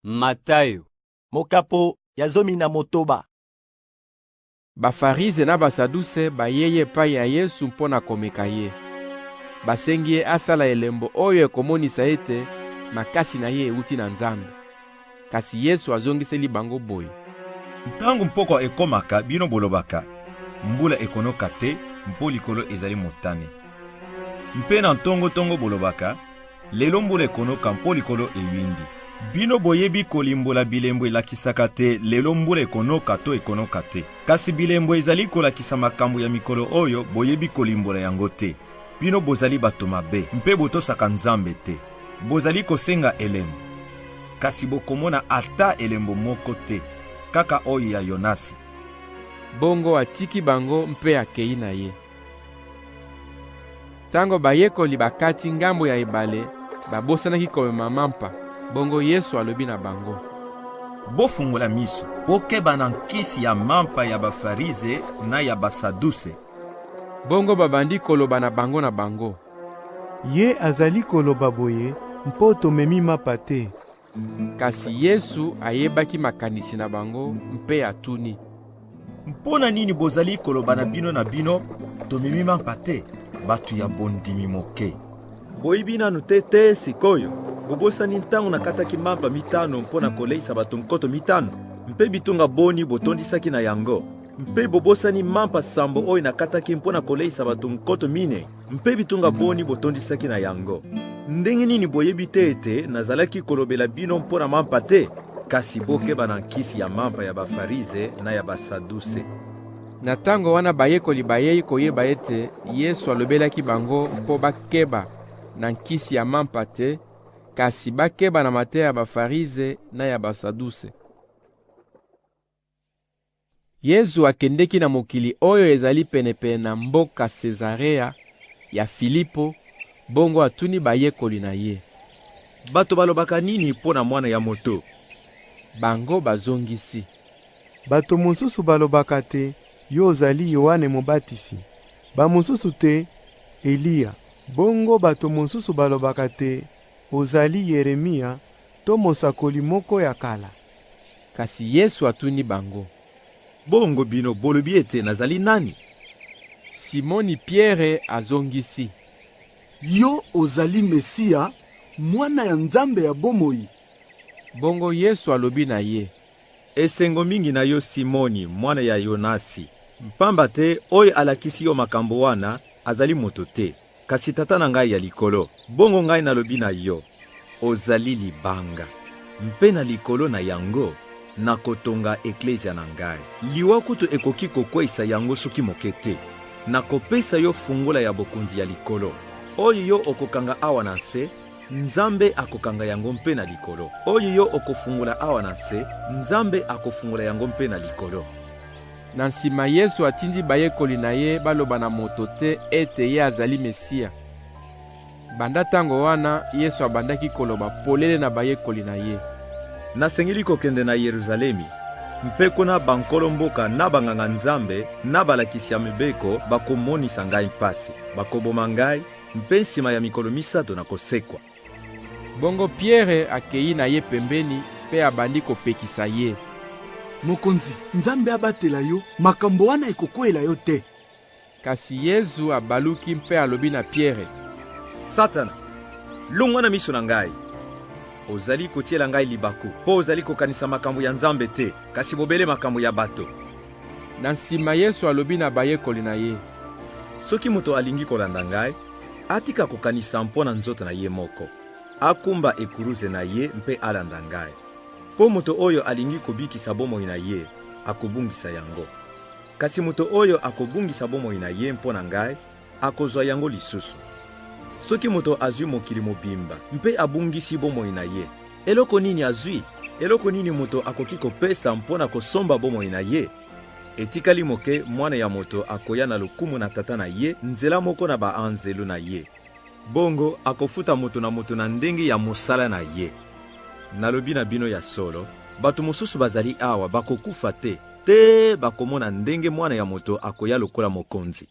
Matayo. Mokapo ya 16. Bafarize na Basaduse bayei epai ya Yesu mpo na komeka ye. Basengi ye asala elembo oyo ekomonisa ete makasi na ye euti na Nzambe. Kasi Yesu azongiseli bango boye: Ntango mpokwa ekomaka, bino bolobaka, mbula ekonoka te mpo likolo ezali motane. Mpe na ntongo-ntongo bolobaka, lelo mbula ekonoka mpo likolo eyindi. Bino boyebi kolimbola bilembo elakisaka te lelo mbula ekonoka to ekonoka te. Kasi bilembo ezali kolakisa makambo ya mikolo oyo boyebi kolimbola yango te. Bino bozali bato mabe mpe botosaka Nzambe te. Bozali kosenga elembo, kasi bokomona ata elembo moko te, kaka oyo ya Yonasi. Bongo atiki bango mpe akei na ye. Tango bayekoli bakati ngambo ya ebale, babosanaki komema mampa. Bongo Yesu alobi na bango: Bofungola miso, bokeba na nkisi ya mampa ya Bafarize na ya Basaduse. Bongo babandi koloba na bango na bango: Ye azali koloba boye mpo tomemi mapa te. Kasi Yesu ayebaki makanisi na bango mpe atuni: Mpo na nini bozali koloba na bino na bino, tomemi mampa te? Bato ya bondimi moke. Boyebi nanu te te sikoyo? Bobosani ntango nakataki mampa 5 mpo na koleisa bato nkoto 5? Mpe bitunga boni botondisaki na yango? Mpe bobosani mampa 7 oyo nakataki mpo na koleisa bato nkoto 4? Mpe bitunga boni botondisaki na yango? Ndenge nini boyebi te ete nazalaki kolobela bino mpo na mampa te? Kasi bokeba na nkisi ya mampa ya Bafarize na ya Basaduse. Na tango wana bayekoli bayei koyeba ete Yesu alobelaki bango mpo bakeba na nkisi ya mampa te, kasi bakeba na mateya ya Bafarize na ya Basaduse. Yesu akendeki na mokili oyo ezali penepene na mboka Sezarea ya Filipo, bongo atuni bayekoli na ye: Bato balobaka nini mpo na mwana ya moto? Bango bazongisi: Bato mosusu balobaka te yo ozali Yoane Mobatisi, bamosusu te Eliya, bongo bato mosusu balobaka te ozali Yeremia to mosakoli moko ya kala. Kasi Yesu atuni bango: Bongo bino bolobi ete nazali nani? Simoni Piere azongisi: Yo ozali Mesia, mwana ya Nzambe ya bomoi. Bongo Yesu alobi na ye: Esengo mingi na yo Simoni, mwana ya Yonasi, pamba te oyo alakisi yo makambo wana azali moto te, kasi Tata na ngai ya likolo. Bongo ngai nalobi na yo, ozali libanga, mpe na likolo na yango nakotonga eklezia na ngai. Liwa kutu ekoki kokweisa yango soki moke te. Nakopesa yo fungola ya bokonzi ya likolo. Oyo yo okokanga awa na nse, Nzambe akokanga yango mpe na likolo. Oyo yo okofungola awa na nse, Nzambe akofungola yango mpe na likolo. Na nsima Yesu atindi bayekoli na ye baloba na moto te ete ye azali Mesia. Banda tango wana Yesu abandaki koloba polele na bayekoli na ye: Nasengeli kokende na Yeruzalemi, mpe kuna bankolo mboka na banganga Nzambe na balakisi ya mibeko bakomonisa ngai mpasi, bakoboma ngai, mpe nsima ya mikolo 3 nakosekwa. Bongo Piere akei na ye pembeni mpe abandi kopekisa ye: Mokonzi, Nzambe abatela yo, makambo wana ekokwela yo te. Kasi Yesu abaluki mpe alobi na Piere: Satana, longwa na miso na ngai. Ozali kotiela ngai libaku, mpo ozali kokanisa makambo ya Nzambe te, kasi bobele makambo ya bato. Na nsima Yesu alobi na bayekoli na ye: Soki moto alingi kolanda ngai, atika kokanisa mpo na nzoto na ye moko, akumba ekuruze na ye mpe alanda ngai. Mpo moto oyo alingi kobikisa bomoi na ye, akobungisa yango. Kasi moto oyo akobungisa bomoi na ye mpo na ngai, akozwa yango lisusu. Soki moto azwi mokili mobimba mpe abungisi bomoi na ye, eloko nini azwi? Eloko nini moto akoki kopesa mpo na kosomba bomoi na ye? Etikali moke mwana ya moto akoya na lokumu na tata na ye, nzela moko na baanzelu na ye. Bongo akofuta moto na moto na ndenge ya mosala na ye. Nalobi na bino ya solo, bato mosusu bazali awa bakokufa te, te bakomona ndenge mwana ya moto akoya lokola mokonzi.